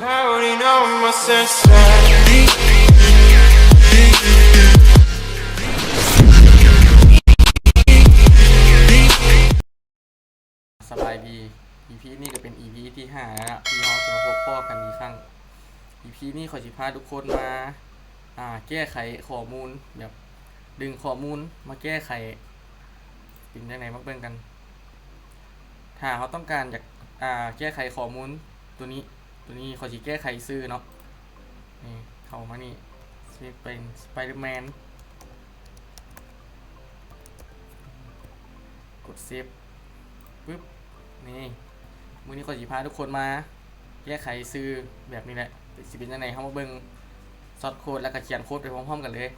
Pouting on my senses. ສະບາຍດີ ອີພີນີ້ກໍເປັນອີພີທີຫ້າແລ້ວນະ ທີ່ເຮົາຈະມາພົບພໍ້ກັນອີກຄັ້ງ. ອີພີນີ້ຂ້ອຍຊິພາທຸກຄົນມາ ອ່າ ແກ້ໄຂຂໍ້ມູນ ແບບດຶງຂໍ້ມູນມາແກ້ໄຂ ເປັນຈັ່ງໃດ ມາເບິ່ງກັນ. ຖ້າເຮົາຕ້ອງການຢາກ ອ່າ ແກ້ໄຂຂໍ້ມູນຕົວນີ້ ຕົວນີ້ຂ້ອຍຊິແກ້ໄຂຊື່ເນາະ. ນີ້ ເຂົ້າມານີ້ ຊິເປັນ Spider-Man ກົດ Save ປຶບ ນີ້ ມື້ນີ້ຂ້ອຍຊິພາທຸກຄົນມາແກ້ໄຂຊື່ແບບນີ້ແຫຼະ. ຊິເປັນຈັ່ງໃດ ເຮົາມາເບິ່ງ source code ແລ້ວກໍຂຽນໂຄດໄປພ້ອມໆກັນເລີຍ.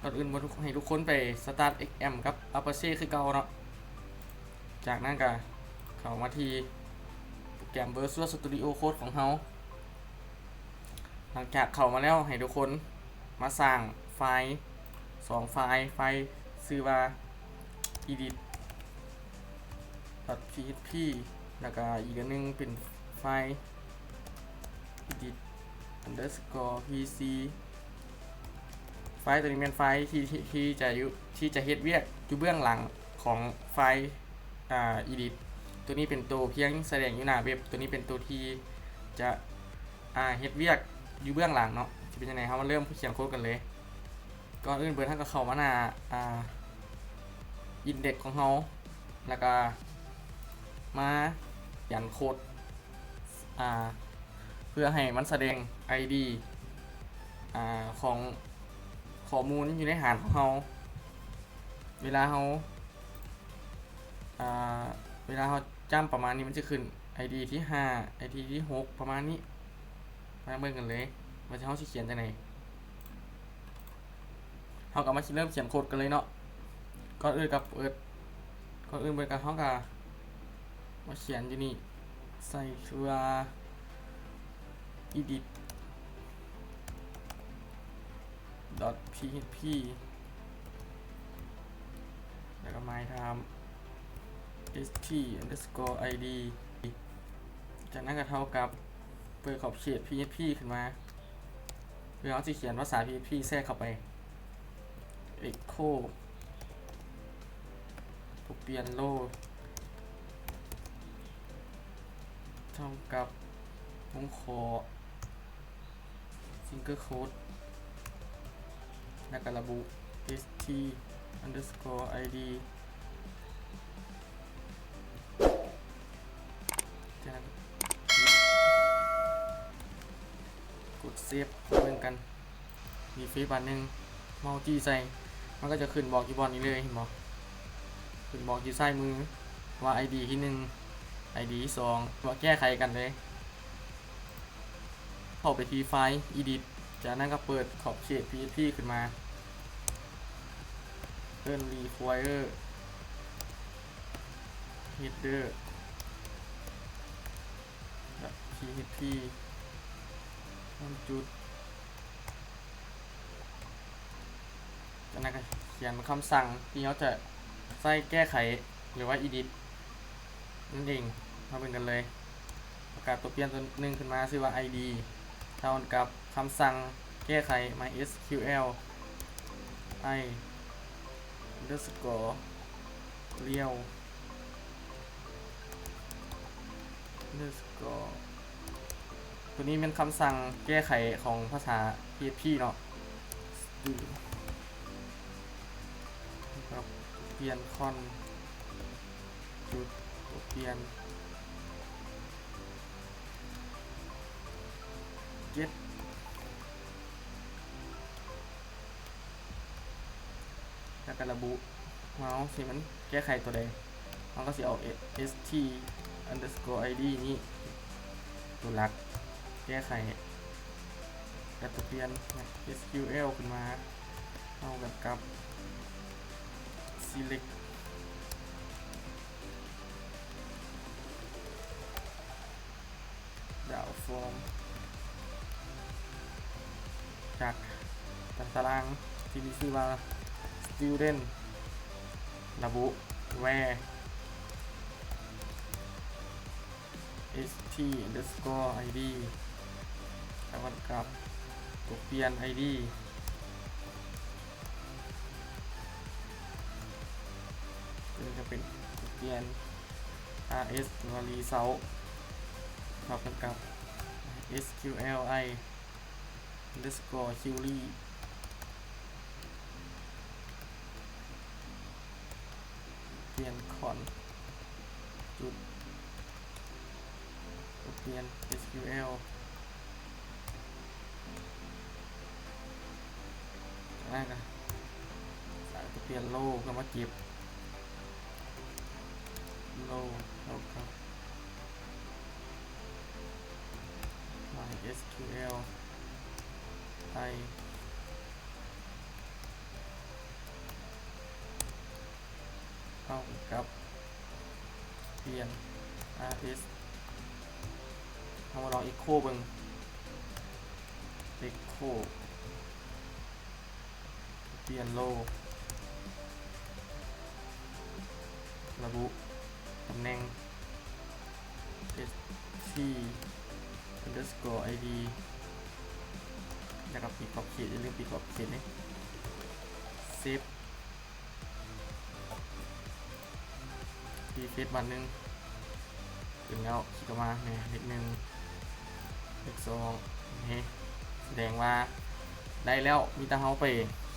ກ່ອນອື່ນ ໃຫ້ທຸກຄົນໄປ start XAmp ກັບ Apache ຄືເກົ່າເນາະ. ຈາກນັ້ນກໍເຂົ້າມາທີ່ໂປຣແກຣມ Visual Studio Code ຂອງເຮົາ. ຫຼັງຈາກເຂົ້າມາແລ້ວ ໃຫ້ທຸກຄົນມາສ້າງໄຟລ໌ສອງໄຟລ໌ ໄຟລ໌ຊື່ວ່າ edit.php ແລ້ວກໍອີກອັນໜຶ່ງເປັນໄຟລ໌ edit underscore pc. ໄຟລ໌ຕົວນີ້ແມ່ນໄຟລ໌ທີ່ ທີ່ ທີ່ຈະຢູ່ ທີ່ຈະເຮັດວຽກຢູ່ເບື້ອງຫຼັງຂອງໄຟລ໌ ອ່າ edit. ຕົວນີ້ເປັນໂຕພຽງສະແດງຢູ່ໜ້າເວັບ, ຕົວນີ້ເປັນໂຕທີ່ຈະ ອ່າ ເຮັດວຽກຢູ່ເບື້ອງຫຼັງເນາະ. ຊິເປັນຈັ່ງໃດ ເຮົາມາເລີ່ມຂຽນໂຄດກັນເລີຍ. ກ່ອນອື່ນເບີດ ເຮົາກໍເຂົ້າມາໜ້າ ອ່າ index ຂອງເຮົາ ແລ້ວກໍມາຂຽນໂຄດ ອ່າ ເພື່ອໃຫ້ມັນສະແດງ ID ອ່າ ຂອງຂໍ້ມູນຢູ່ໃນຫານຂອງເຮົາ. ເວລາເຮົາ ອ່າ ເວລາເຮົາຈ້ຳປະມານນີ້ ມັນຈະຂຶ້ນ ID ທີຫ້າ ID ທີຫົກ ປະມານນີ້. ມາເບິ່ງກັນເລີຍວ່າເຮົາຊິຂຽນຈັ່ງໃດ. ເຮົາກໍມາຊິເລີ່ມຂຽນໂຄດກັນເລີຍເນາະ. ກ່ອນອື່ນກໍເປີດ ກ່ອນອື່ນເປີດກໍ ເຮົາກໍມາຂຽນຢູ່ນີ້ ໃສ່ຊື່ວ່າ edit.php ແລ້ວກໍ my time st underscore id. ຈາກນັ້ນກໍເທົ່າກັບ ເປີດຂອບເຂດ php ຂຶ້ນມາ ເພື່ອເຮົາຊິຂຽນພາສາ php ແຊກເຂົ້າໄປ echo ຕົວປ່ຽນ row ເທົ່າກັບວົງຂໍ single quote ແລ້ວກໍລະບຸ st underscore id. ຈາກນັ້ນກົດ save ເບິ່ງກັນ ມີເຟສບາດໜຶ່ງ ເມົາຈີ້ໃສ່ ມັນກໍຈະຂຶ້ນບອກຢູ່ບ່ອນນີ້ເລີຍ ເຫັນບໍ່? ຂຶ້ນບອກຢູ່ຊ້າຍມືວ່າ ID ທີໜຶ່ງ ID ທີສອງ ວ່າແກ້ໄຂກັນເລີຍ. ເຂົ້າໄປທີ່ໄຟລ໌ Edit ຈາກນັ້ນກໍເປີດຂອບເຂດ PHP ຂຶ້ນມາ Turn Require Header PHP ຈຸດ ຈາກນັ້ນກໍຂຽນຄຳສັ່ງທີ່ເຮົາຈະໃຊ້ແກ້ໄຂ ຫຼືວ່າ Edit ນັ້ນເອງ. ເຮົາເບິ່ງກັນເລີຍ. ປະກາດຕົວປ່ຽນຕົວໜຶ່ງຂຶ້ນມາ ຊື່ວ່າ ID ເທົ່າກັບຄຳສັ່ງແກ້ໄຂ MySQL i underscore real underscore ຕົວນີ້ແມ່ນຄຳສັ່ງແກ້ໄຂຂອງພາສາ PHP ເນາະ. ແລ້ວກໍປ່ຽນ const ຈຸດ ຕົວປ່ຽນ get ແລ້ວກໍລະບຸວ່າເຮົາຊິມັນແກ້ໄຂຕົວໃດ. ເຮົາກໍຊິເອົາ st underscore id ນີ້ຕົວຫຼັກແກ້ໄຂ ແລ້ວກໍປ່ຽນ SQL ຂຶ້ນມາ ເທົ່າກັບ select data form ຈາກຕາຕະລາງທີ່ມີຊື່ວ່າ student ລະບຸ where st underscore id ກັບຕົວປ່ຽນ ໄອດີ ຕົວນີ້ກໍເປັນຕົວປ່ຽນ ອາເອັສ ຫຼືວ່າ Result ເທົ່າກັນກັບ SQLi underscore query ປ່ຽນ const ຈຸດ ກໍປ່ຽນ SQL ຈາກນັ້ນກໍໃສ່ຕົວປ່ຽນ row ເພື່ອມາເກັບ row ເທົ່າກັບ MySQL i ເທົ່າກັບປ່ຽນ rs ເຮົາມາລອງ echo ເບິ່ງ echo ປ່ຽນ row ລະບຸຕຳແໜ່ງ st underscore id ແລ້ວກໍປິດຂອບເຂດ ຢ່າລືມປິດຂອບເຂດເດ້ save refresh ບາດໜຶ່ງ ຂຶ້ນແລ້ວ ຄລິກເຂົ້າມາແນ່ ເລກໜຶ່ງ ເລກສອງ ເຫັນ ສະແດງວ່າໄດ້ແລ້ວ ມີແຕ່ເຮົາໄປ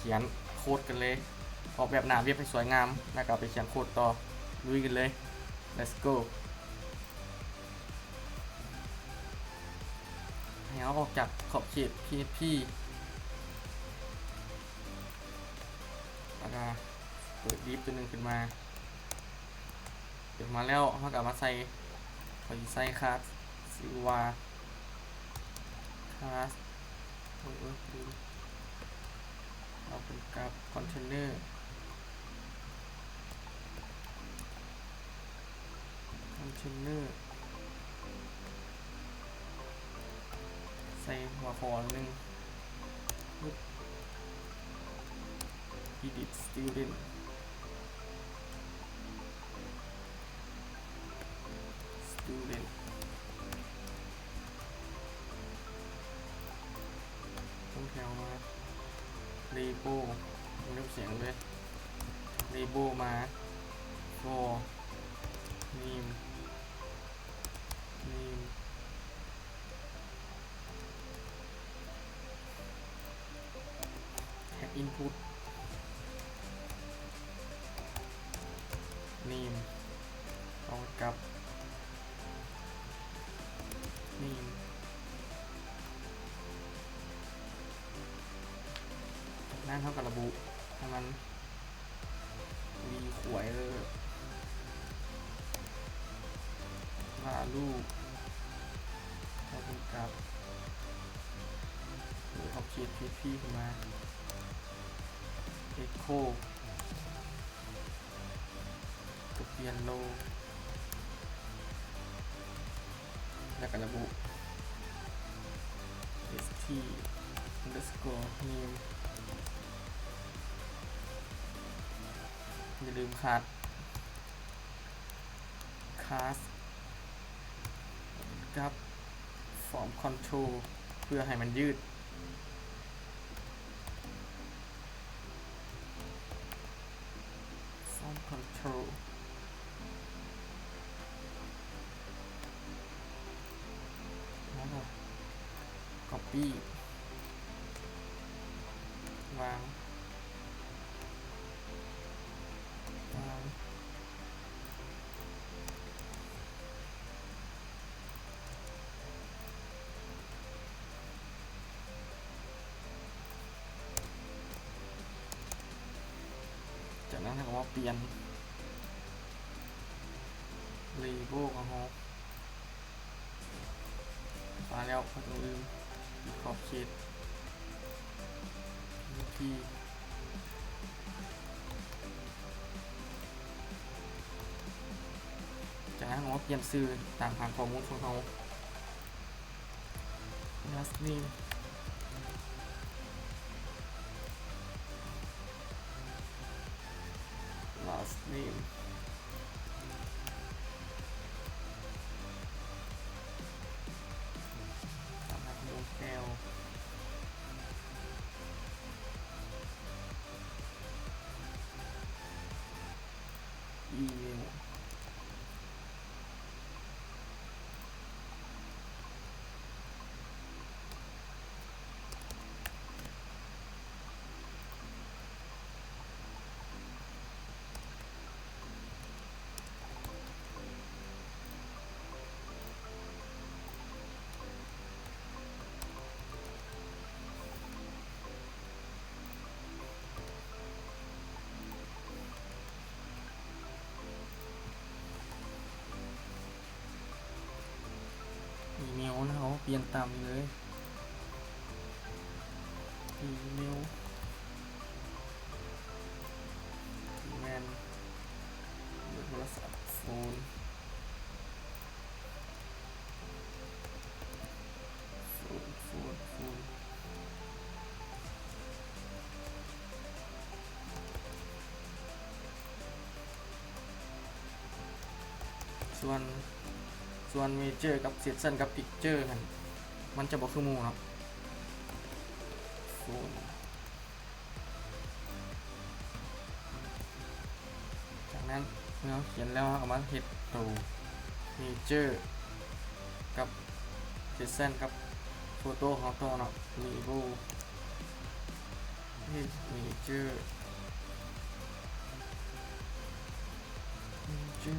ຂຽນໂຄດກັນເລີຍ ອອກແບບໜ້າເວັບໃຫ້ສວຍງາມ ແລ້ວກໍໄປຂຽນໂຄດຕໍ່ ລຸຍກັນເລີຍ let's go ໃຫ້ເຮົາອອກຈາກຂອບເຂດ php ແລ້ວກໍເປີດ div ຕົວໜຶ່ງຂຶ້ນມາ ເປີດມາແລ້ວ ເຮົາກໍເອົາມາໃສ່ ຂ້ອຍຊິໃສ່ class ຊື່ວ່າ class ໂອ້ຍ ລືມ ເອົາເປັນກັບ container container ໃສ່ຫົວຂໍ້ໜຶ່ງ edit student student ຕັ້ງແຖວມາ label ເລີ່ມຂຽນເລີຍ label ມາ for name name tag input name ເທົ່າກັບ name ຈາກນັ້ນເຮົາກໍລະບຸໃຫ້ມັນ require value ເທົ່າກັນກັບ ເປີດຂອບເຂດ php ຂຶ້ນມາ echo ກໍປ່ຽນ row ແລ້ວກໍລະບຸ st underscore name ຢ່າລືມຂາດ class ກັບ form control ເພື່ອໃຫ້ມັນຍືດ form control ແລ້ວກໍ copy ວາງ ວາງ ຈາກນັ້ນເຮົາກໍມາປ່ຽນ label ຂອງເຮົາ ມາແລ້ວ ເຮົາຕ້ອງລືມປິດຂອບເຂດ php ຈາກນັ້ນເຮົາມາປ່ຽນຊື່ຕາມຖານຂໍ້ມູນຂອງເຮົາ last name last name ຕາມຖານຂໍ້ມູນ L ປ່ຽນຕາມນີ້ເລີຍ ອີເມວ ແມ່ນ ເບີໂທລະສັບ ໂຟນ ໂຟນ ໂຟນ ໂຟນ ສ່ວນ ສ່ວນເມເຈີກັບເຊັກຊັນກັບພິກເຈີຫັ້ນ ມັນຈະບໍ່ຄືໝູ່ເນາະ ໂຟນ ຈາກນັ້ນເມື່ອເຮົາຂຽນແລ້ວ ເຮົາກໍມາເຮັດໂຕເມເຈີກັບເຊັກຊັນກັບໂຟໂຕ້ຂອງເຮົາຕໍ່ເນາະ ເລເວວ ເມເຈີ ເມເຈີ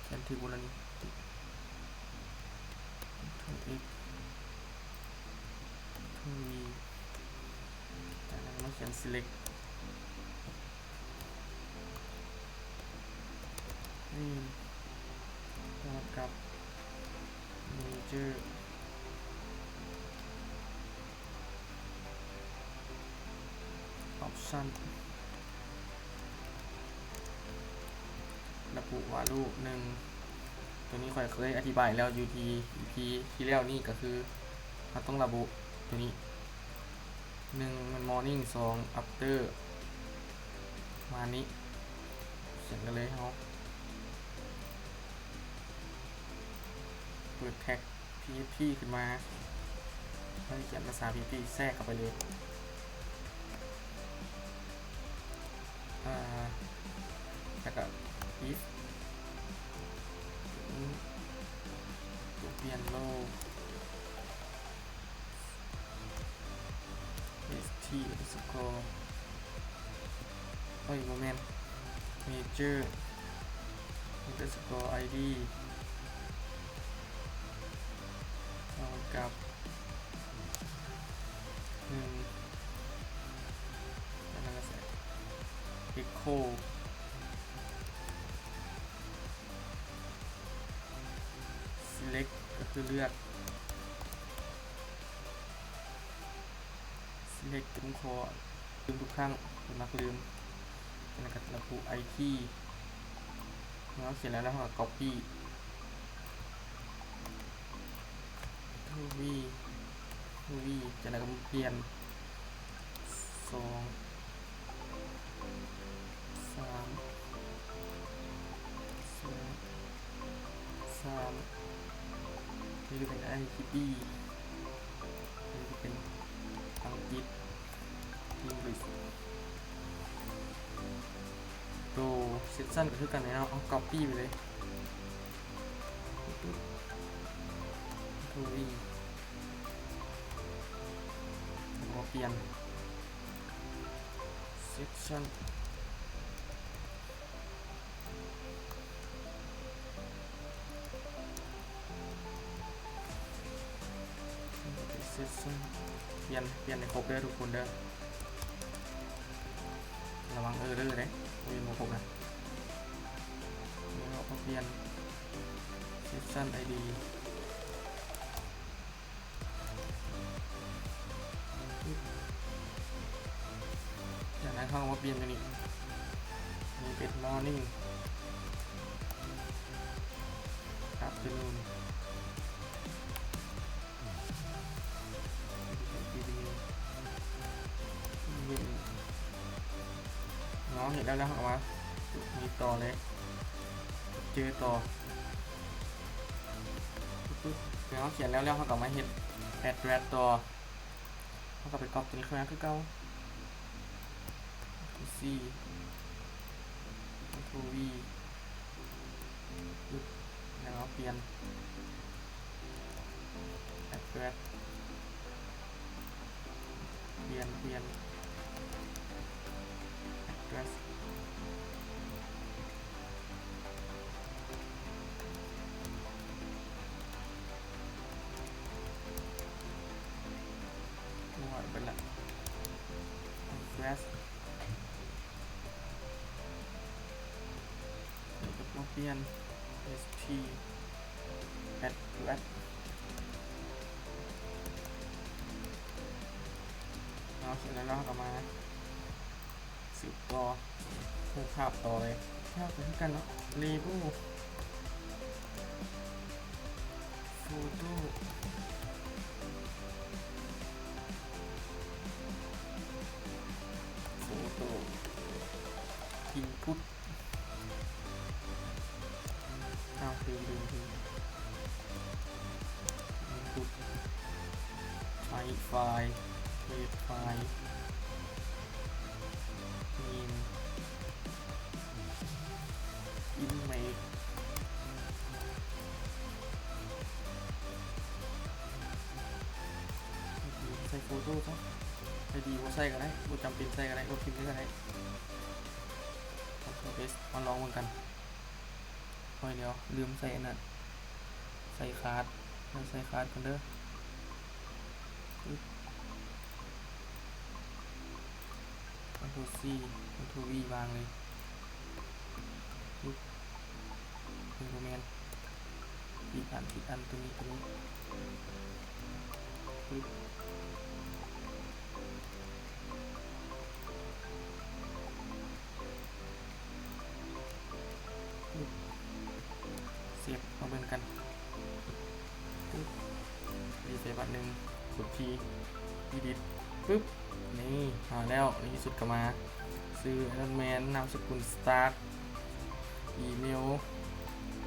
ຂຽນຖືກບໍ່ລະນີ້ Ctrl X Ctrl V ຈາກນັ້ນມາຂຽນ select ນີ້ ເທົ່າກັບ ເມເຈີ ອອບຊັນ ລະບຸວາລູໜຶ່ງ ໂຕນີ້ຂ້ອຍເຄີຍອະທິບາຍແລ້ວຢູ່ທີ່ ອີພີ ທີ່ແລ້ວນີ້ ກໍຄືເຮົາຕ້ອງລະບຸໂຕນີ້ ໜຶ່ງແມ່ນ ມໍນິງ ສອງ ອາບເຕີ ປະມານນີ້ ຂຽນກັນເລີຍເຮົາ ເປີດແທັກ ພີເອັດພີ ຂຶ້ນມາ ເຮົາຈະຂຽນພາສາ ພີເອັດພີ ແຊກເຂົ້າໄປເລີຍ ອາ ແລ້ວກໍ if ຕົວປ່ຽນໂລ ເອັສທີ ອັນເດີສະກໍ ໂອ້ຍ ບໍ່ແມ່ນ ເມເຈີ ອັນເດີສະກໍ ໄອດີ ເທົ່າກັບ ໜຶ່ງ ແລ້ວກໍໃສ່ ເອັກໂຄ ເຊເລັກ ກໍຄືເລືອກ ເຊເລັກ ຈະຕ້ອງຂໍລືມທຸກຄັ້ງ ຂ້ອຍມັກລືມ ແລ້ວກໍລະບຸໄອພີ ເມື່ອເຮົາຂຽນແລ້ວ ແລ້ວເຮົາກໍກັອບປີ້ Ctrl V Ctrl V ຈາກນັ້ນກໍປ່ຽນ ສອງ ສາມ ສອງ ສາມ ນີ້ກໍເປັນໄອພີບີ ນີ້ກໍເປັນອັງກິດ English ໂຕເຊັກຊັນກໍຄືກັນເນາະ ເອົາກັອບປີ້ໄປເລີຍ Ctrl V ແລ້ວກໍປ່ຽນ ເຊັກຊັນ ເຊັກຊັນ ປ່ຽນ ປ່ຽນໃຫ້ຄົບເດີທຸກຄົນເດີ ລະວັງເອີເດີເດ້ ໂອ້ຍ ບໍ່ຄົບນະ ແລ້ວກໍປ່ຽນເຊັກຊັນໄອດີ ຈາກນັ້ນເຮົາມາປ່ຽນຕົວນີ້ ນີ້ເປັນ Morning Afternoon ເນາະ ເຮັດແລ້ວ ແລ້ວເຮົາກໍມານີ້ຕໍ່ເລີຍ ເຈີຕໍ່ ປຶບ ເມື່ອເຮົາຂຽນແລ້ວ ແລ້ວເຮົາກໍມາເຮັດ address ຕໍ່ ເຮົາກໍໄປກັອບຕົວນີ້ເຂົ້າມາຄືເກົ່າ Ctrl C Ctrl V ປຶບ ແລ້ວເຮົາປ່ຽນ address ປ່ຽນ ປ່ຽນ address ໝົດໄປລະ Add ແລ້ວກໍມາປ່ຽນ S T Add to Add ເນາະ. ເສັດແລ້ວເຮົາກໍມາສືບຕໍ່ຮູບພາບຕໍ່ເລີຍ. ພາບກໍຄືກັນເນາະ Label Photo Photo Input ອ້າວ ລືມ ລືມ ລືມ Input Type File Create File Name Image ໃສ່ໂຟໂຕ້ຊະ ໄອດີ ບໍ່ໃສ່ກໍໄດ້ ບໍ່ຈຳເປັນໃສ່ກໍໄດ້ ລົບຖິ້ມເລີຍກໍໄດ້. Ctrl S ມາລອງເບິ່ງກັນ. ໂອ້ຍ ດຽວ ລືມໃສ່ອັນນັ້ນ ໃສ່ຄາດ ໃສ່ຄາດກ່ອນເດີ. ປຶບ Ctrl C Ctrl V ວາງເລີຍ. ປຶບ ເອີ ບໍ່ແມ່ນ ຜິດອັນ ຜິດອັນ ຕົວນີ້ ຕົວນີ້ ປຶບ ປຶບ ເຊບ ມາເບິ່ງກັນ. ປຶບ ນີ້ໃສ່ບາດໜຶ່ງ ກົດທີ່ Edit ປຶບ ນີ້ ມາແລ້ວ. ໃນທີ່ສຸດກໍມາ ຊື່ Iron Man ນາມສະກຸນ Stark ອີເມວ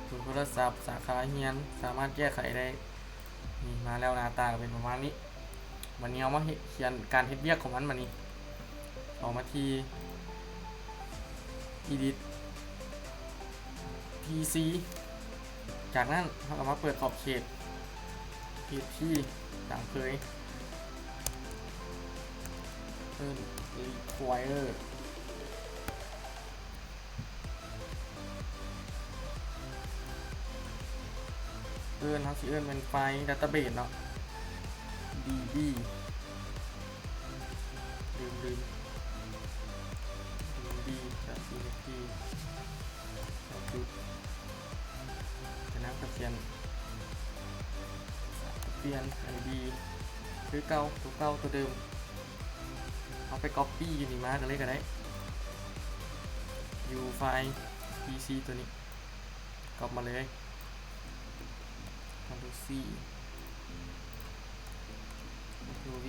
ເບີໂທລະສັບ ສາຂາຮຽນ ສາມາດແກ້ໄຂໄດ້. ນີ້ ມາແລ້ວ ໜ້າຕາກໍເປັນປະມານນີ້. ບັດນີ້ເຮົາມາເຮັດ ຂຽນການເຮັດວຽກຂອງມັນ. ບັດນີ້ເອົາມາທີ່ Edit ພີຊີ ຈາກນັ້ນເຮົາກໍມາເປີດຂອບເຂດ PHP ຕາມເຄີຍ ເອີ້ນ Require ເອີ້ນ ເຮົາຊິເອີ້ນແມ່ນໄຟລ໌ database ເນາະ DB ລືມ ລືມ DB.php ແລ້ວຈຸດ ຈາກນັ້ນກໍຂຽນ ປ່ຽນ ID ຄືເກົ່າ ຕົວເກົ່າ ຕົວເດີມ. ເຮົາໄປ copy ຢູ່ນີ້ມາກໍເລີຍກໍໄດ້ ຢູ່ໄຟລ໌ PHP ຕົວນີ້ copy ມາເລີຍ Ctrl C Ctrl V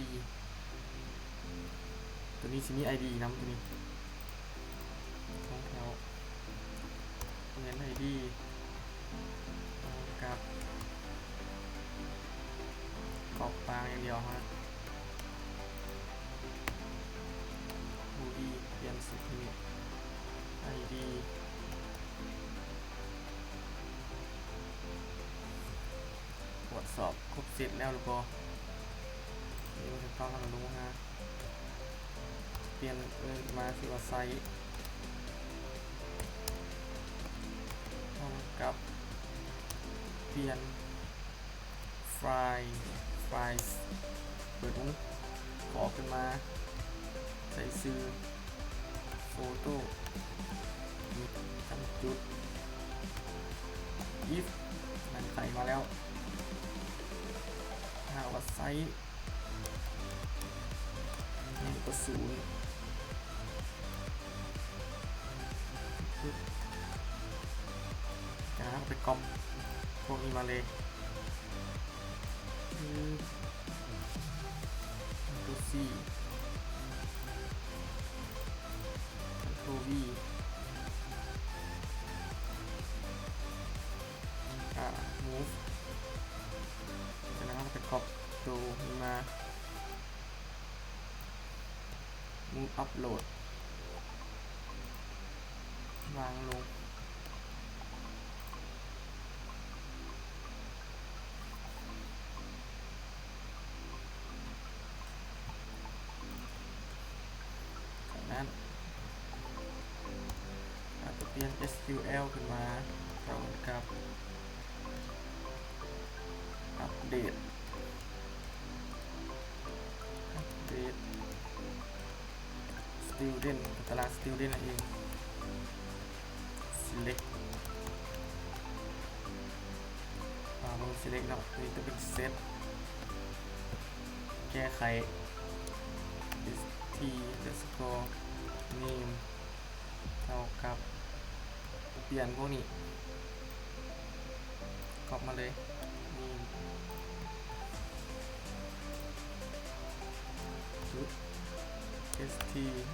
ຕົວນີ້ຊິມີ ID ນຳ ຕົວນີ້ ສອງແຖວ ແມ່ນ ID ກັບ copy ປາງຢ່າງດຽວ ຮະ Movie ປ່ຽນຊື່ ID ກວດສອບຄົບເສັດແລ້ວຫຼືບໍ່? ນີ້ມັນຖືກຕ້ອງ ເຮົາກໍລົງຫາ ປ່ຽນ ເອີ້ນມາຊື່ວ່າ ໄຊ ເທົ່າກັບ ປ່ຽນ ໄຟລ໌ ໄຟລ໌ ເປີດວົງຂໍຂຶ້ນມາ ໃສ່ຊື່ ໂຟໂຕ້ ນີ້ ຕັ້ງຈຸດ if ນັ້ນໄຂມາແລ້ວ ຖ້າວ່າ ໄຊ ໃຫຍ່ກວ່າສູນ ຈາກນັ້ນເຮົາກໍໄປກັອບພວກນີ້ມາເລີຍ ຄື Ctrl C Ctrl V ອ່າ move ຈາກນັ້ນເຮົາກໍໄປກັອບໂຕນີ້ມາ move upload ວາງລົງ ຈາກນັ້ນ ເຮົາກໍປ່ຽນ SQL ຂຶ້ນມາ ເທົ່າກັບ update update student ຕະຫຼາດ student ນັ້ນເອງ. select ອາ ບໍ່ແມ່ນ select ເນາະ ຕົວນີ້ຕ້ອງເປັນ set ແກ້ໄຂ st underscore name ເທົ່າກັບ ປ່ຽນພວກນີ້ ກັອບມາເລີຍ name ຈຸດ st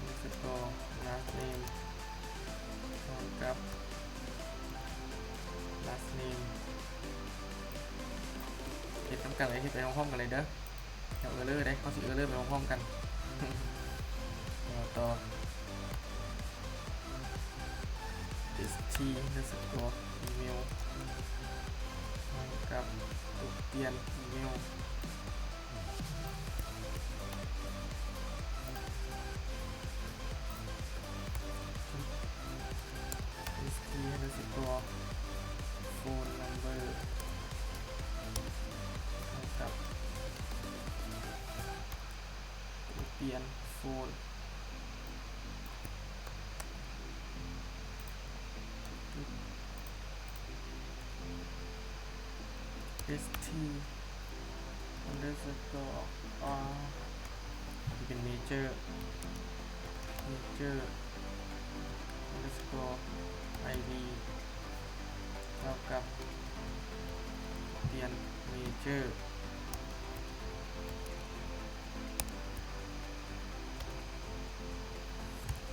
underscore last name ເທົ່າກັບ last name ເຮັດນຳກັນເລີຍ ເຮັດໄປພ້ອມໆກັນເລີຍເດີ. ຢ່າ error ເດ້ ເຮົາຊິ error ໄປພ້ອມໆກັນ. ແລ້ວຕໍ່ st underscore email ເທົ່າກັບ ຕົວປ່ຽນ email st underscore phone number ເທົ່າກັບ ປ່ຽນ phone st underscore r ທີ່ເປັນ major major underscore id ເທົ່າກັບປ່ຽນ major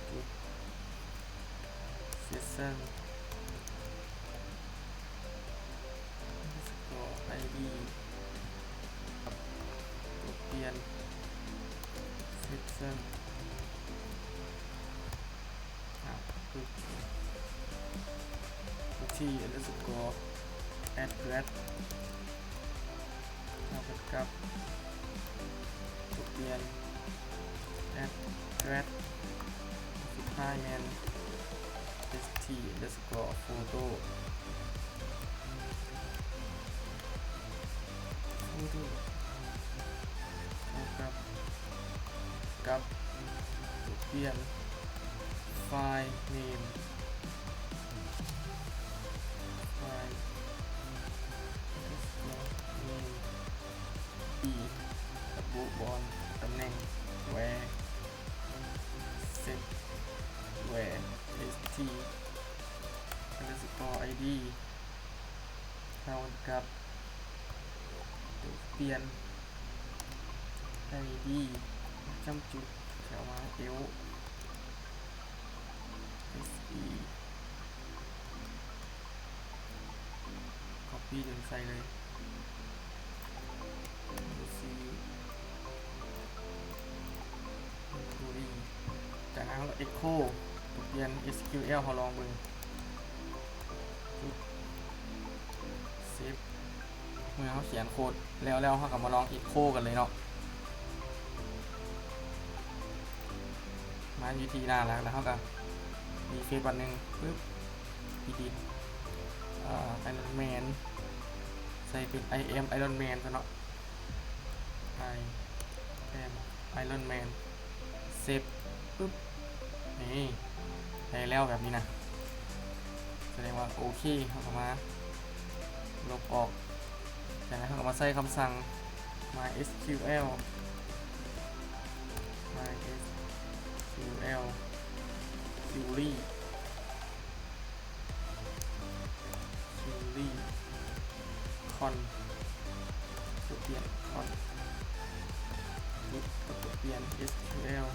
ຈຸດ session underscore id ກັບຕົວປ່ຽນ session ອາ ຄື t underscore address ເທົ່າກັບຕົວປ່ຽນ address ສຸດທ້າຍແມ່ນ st underscore photo photo ເທົ່າກັບ ກັບຕົວປ່ຽນ file name file underscore name ອີ ລະບຸບ່ອນ ຕຳແໜ່ງ where set where st underscore id ເທົ່າກັບ ຕົວປ່ຽນ id ຈ້ຳຈຸດ ແລ້ວມາ else se copy ດຶງໃສ່ເລີຍ c query ຈາກນັ້ນເຮົາກໍ echo ຕົວປ່ຽນ SQL ເຮົາລອງເບິ່ງ save ເມື່ອເຮົາຂຽນໂຄດແລ້ວ ແລ້ວເຮົາກໍມາລອງ echo ກັນເລີຍເນາະ. ມາຢູ່ທີ່ໜ້າຫຼັກ ແລ້ວເຮົາກໍ refresh ບາດໜຶ່ງ ປຶບ edit ເອີ Iron Man ໃສ່ເປັນ I am Iron Man ຊະເນາະ I am Iron Man save ປຶບ ນີ້ ໄດ້ແລ້ວແບບນີ້ນະ ສະແດງວ່າໂອເຄ. ເຮົາກໍມາລົບອອກ ຈາກນັ້ນເຮົາກໍມາໃສ່ຄຳສັ່ງ MySQL MySQL query query con ຕົວປ່ຽນ con ຈຸດ ກັບຕົວປ່ຽນ SQL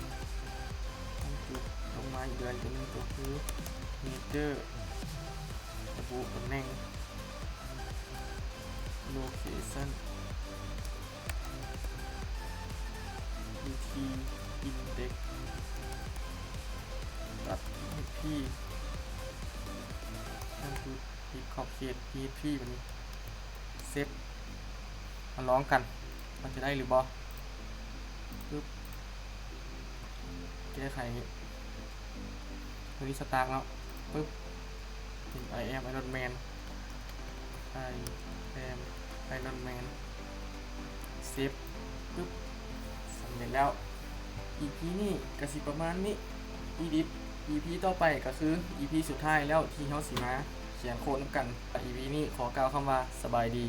ຕ້ອງຈຸດ ລົງມາອີກເດີ ອີກຕົວໜຶ່ງ ຕົວຄື major ລະບຸຕຳແໜ່ງ location wt index dot php ຕັ້ງຈຸດ ປິດຂອບເຂດ php ບາດນີ້ save ມາລອງກັນວ່າຈະໄດ້ຫຼືບໍ່ ປຶບ ແກ້ໄຂ ໂທນີ ສະຕາກ ເນາະ ປຶບ ເປັນ I am Iron Man I am Iron Man save ປຶບ ສຳເລັດແລ້ວ. ອີພີນີ້ກໍຊິປະມານນີ້ ອີດິດ ອີພີຕໍ່ໄປກໍຄືອີພີສຸດທ້າຍແລ້ວທີ່ເຮົາຊິມາຂຽນໂຄດນຳກັນ. ອີພີນີ້ຂໍກ່າວຄຳວ່າສະບາຍດີ.